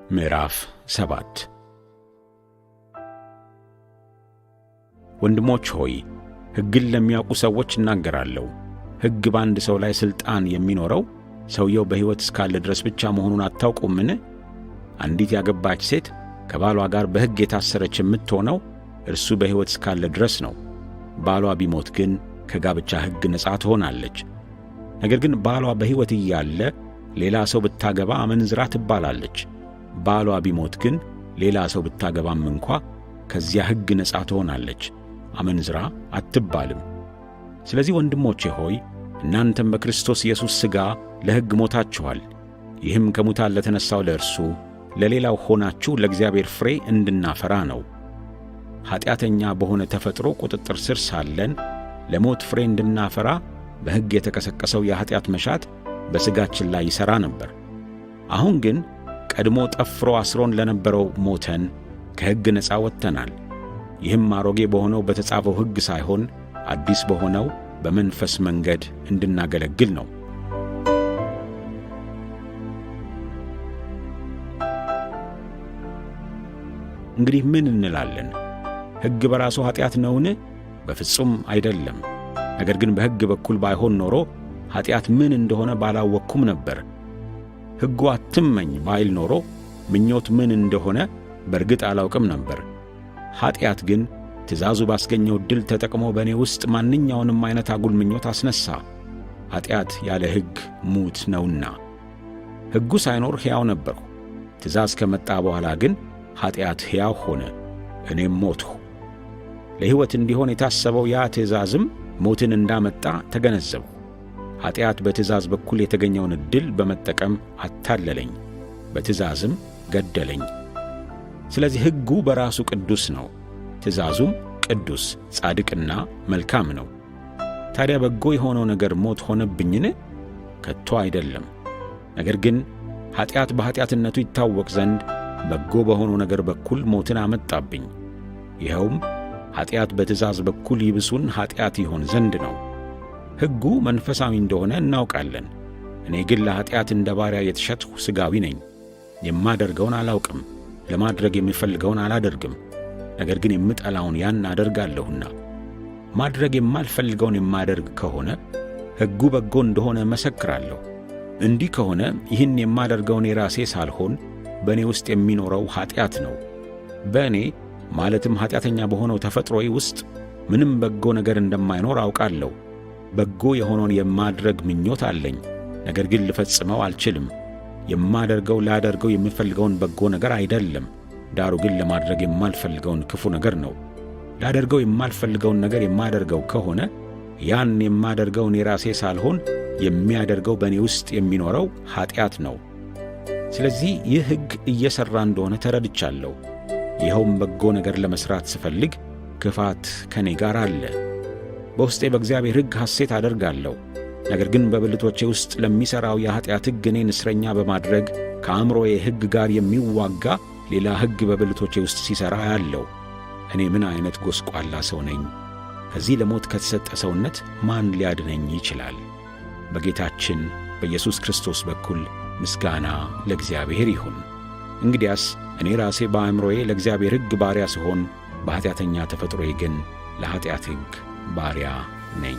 ምዕራፍ 7። ወንድሞች ሆይ፣ ሕግን ለሚያውቁ ሰዎች እናገራለሁ። ሕግ በአንድ ሰው ላይ ሥልጣን የሚኖረው ሰውየው በሕይወት እስካለ ድረስ ብቻ መሆኑን አታውቁምን? አንዲት ያገባች ሴት ከባሏ ጋር በሕግ የታሰረች የምትሆነው እርሱ በሕይወት እስካለ ድረስ ነው። ባሏ ቢሞት ግን ከጋብቻ ሕግ ነፃ ትሆናለች። ነገር ግን ባሏ በሕይወት እያለ ሌላ ሰው ብታገባ አመንዝራ ትባላለች። ባሏ ቢሞት ግን ሌላ ሰው ብታገባም እንኳ ከዚያ ሕግ ነፃ ትሆናለች፣ አመንዝራ አትባልም። ስለዚህ ወንድሞቼ ሆይ፣ እናንተም በክርስቶስ ኢየሱስ ሥጋ ለሕግ ሞታችኋል። ይህም ከሙታን ለተነሣው ለእርሱ ለሌላው ሆናችሁ ለእግዚአብሔር ፍሬ እንድናፈራ ነው። ኀጢአተኛ በሆነ ተፈጥሮ ቁጥጥር ስር ሳለን ለሞት ፍሬ እንድናፈራ በሕግ የተቀሰቀሰው የኀጢአት መሻት በሥጋችን ላይ ይሠራ ነበር። አሁን ግን ቀድሞ ጠፍሮ አስሮን ለነበረው ሞተን ከሕግ ነፃ ወጥተናል። ይህም አሮጌ በሆነው በተጻፈው ሕግ ሳይሆን አዲስ በሆነው በመንፈስ መንገድ እንድናገለግል ነው። እንግዲህ ምን እንላለን? ሕግ በራሱ ኀጢአት ነውን? በፍጹም አይደለም። ነገር ግን በሕግ በኩል ባይሆን ኖሮ ኀጢአት ምን እንደሆነ ባላወቅኩም ነበር። ሕጉ አትመኝ ባይል ኖሮ ምኞት ምን እንደሆነ በርግጥ አላውቅም ነበር። ኀጢአት ግን ትእዛዙ ባስገኘው ድል ተጠቅሞ በእኔ ውስጥ ማንኛውንም ዐይነት አጉል ምኞት አስነሣ። ኀጢአት ያለ ሕግ ሙት ነውና። ሕጉ ሳይኖር ሕያው ነበርሁ። ትእዛዝ ከመጣ በኋላ ግን ኀጢአት ሕያው ሆነ፣ እኔም ሞትሁ። ለሕይወት እንዲሆን የታሰበው ያ ትእዛዝም ሞትን እንዳመጣ ተገነዘብሁ። ኀጢአት በትእዛዝ በኩል የተገኘውን ዕድል በመጠቀም አታለለኝ፣ በትእዛዝም ገደለኝ። ስለዚህ ሕጉ በራሱ ቅዱስ ነው፣ ትእዛዙም ቅዱስ፣ ጻድቅና መልካም ነው። ታዲያ በጎ የሆነው ነገር ሞት ሆነብኝን? ከቶ አይደለም። ነገር ግን ኀጢአት በኀጢአትነቱ ይታወቅ ዘንድ በጎ በሆነው ነገር በኩል ሞትን አመጣብኝ። ይኸውም ኀጢአት በትእዛዝ በኩል ይብሱን ኀጢአት ይሆን ዘንድ ነው። ሕጉ መንፈሳዊ እንደሆነ እናውቃለን። እኔ ግን ለኀጢአት እንደ ባሪያ የተሸጥሁ ሥጋዊ ነኝ። የማደርገውን አላውቅም፣ ለማድረግ የምፈልገውን አላደርግም። ነገር ግን የምጠላውን ያን አደርጋለሁና። ማድረግ የማልፈልገውን የማደርግ ከሆነ ሕጉ በጎ እንደሆነ እመሰክራለሁ። እንዲህ ከሆነ ይህን የማደርገውን የራሴ ሳልሆን በእኔ ውስጥ የሚኖረው ኀጢአት ነው። በእኔ ማለትም ኀጢአተኛ በሆነው ተፈጥሮዬ ውስጥ ምንም በጎ ነገር እንደማይኖር አውቃለሁ። በጎ የሆነውን የማድረግ ምኞት አለኝ፣ ነገር ግን ልፈጽመው አልችልም። የማደርገው ላደርገው የምፈልገውን በጎ ነገር አይደለም፣ ዳሩ ግን ለማድረግ የማልፈልገውን ክፉ ነገር ነው። ላደርገው የማልፈልገውን ነገር የማደርገው ከሆነ ያን የማደርገውን የራሴ ሳልሆን የሚያደርገው በእኔ ውስጥ የሚኖረው ኀጢአት ነው። ስለዚህ ይህ ሕግ እየሠራ እንደሆነ ተረድቻለሁ። ይኸውም በጎ ነገር ለመሥራት ስፈልግ ክፋት ከእኔ ጋር አለ። በውስጤ በእግዚአብሔር ሕግ ሐሴት አደርጋለሁ። ነገር ግን በብልቶቼ ውስጥ ለሚሠራው የኀጢአት ሕግ እኔን እስረኛ በማድረግ ከአእምሮዬ ሕግ ጋር የሚዋጋ ሌላ ሕግ በብልቶቼ ውስጥ ሲሠራ አያለሁ። እኔ ምን ዐይነት ጐስቋላ ሰው ነኝ! ከዚህ ለሞት ከተሰጠ ሰውነት ማን ሊያድነኝ ይችላል? በጌታችን በኢየሱስ ክርስቶስ በኩል ምስጋና ለእግዚአብሔር ይሁን። እንግዲያስ እኔ ራሴ በአእምሮዬ ለእግዚአብሔር ሕግ ባሪያ ስሆን፣ በኀጢአተኛ ተፈጥሮዬ ግን ለኀጢአት ሕግ ባሪያ ነኝ።